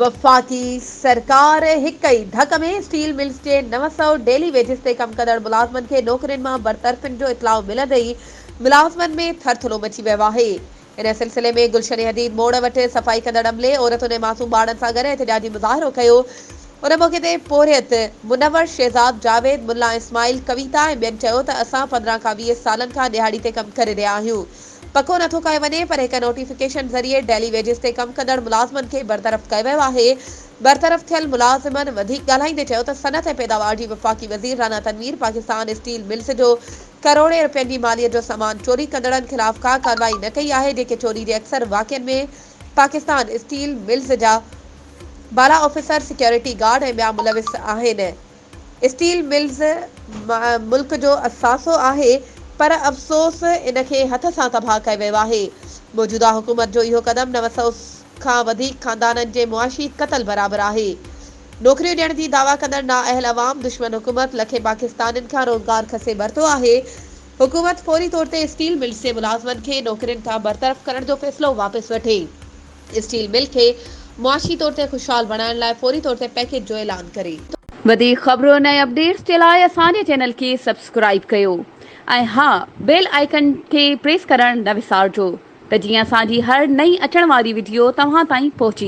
وفاقي سرڪار هڪ ئي ڌڪ ۾ اسٽيل ملز جي 900 ڊيلي ويجز تي ڪم ڪندڙ ملازمن کي نوڪرين مان برطرفين جو اطلاع ملندي ئي ملازمن ۾ ٿرٿلو مچي ويو آهي. ان سلسلي ۾ گلشن حديد موڙ وٽ صفائي ڪندڙ عملي عورتن ۽ معصوم ٻارڙن سان گڏ احتجاجي مظاهرو ڪيو. ان موقعي تي پورهيت منور، شهزاد، جاويد، ملا اسماعيل، ڪويتا ۽ ٻين چيو ته اسان 15 کان 20 سالن کان ڏهاڙي تي ڪم ڪري رهيا آهيون. پڪو نٿو ڪيو وڃي پر هڪ نوٽيفڪيشن ذريعي ڊيلي ويجز تي ڪم ڪندڙ ملازمن کي برطرف ڪيو ويو آهي. برطرف ٿيل ملازمن وڌيڪ ڳالهائيندي چيو ته صنعت ۽ پيداوار جي وفاقي وزير رانا تنوير پاڪستان اسٽيل ملز جو ڪروڙين رپين جي ماليت جو سامان چوري ڪندڙن خلاف ڪا ڪارروائي نه ڪئي آهي جيڪي چوري جي اڪثر واقعن ۾ پاڪستان اسٽيل ملز جا بالا آفيسر، سيڪيورٽي گارڊ ۽ ٻيا ملوث آهن. اسٽيل ملز ملڪ جو اثاثو آهي پر افسوس ان کي هٿ سان تباهه ڪيو ويو آهي. موجوده حڪومت جو اهو قدم 900 کان وڌيڪ خاندانن جي معاشي قتل برابر آهي. نوڪريون ڏيڻ جي دعويٰ ڪندڙ نااهل عوام دشمن حڪومت لکين پاڪستانين کان روزگار کسي ورتو آهي. حڪومت فوري طور تي اسٽيل ملز جي ملازمن کي نوڪرين کان برطرف ڪرڻ جو فيصلو واپس وٺي. اسٽيل مل کي معاشي طور تي خوشحال بڻائڻ لاء فوري طور تي پيڪيج جو اعلان ڪري. وڌيڪ خبرن ۽ اپڊيٽس جي لاء اسان جي چينل کي سبسڪرائيب ڪيو ۽ ها بيل آئيڪن کي پريس ڪرڻ نه وسارجو ته جيئن اسان جي هر نئين اچڻ واري وڊيو توهان تائين پهچي.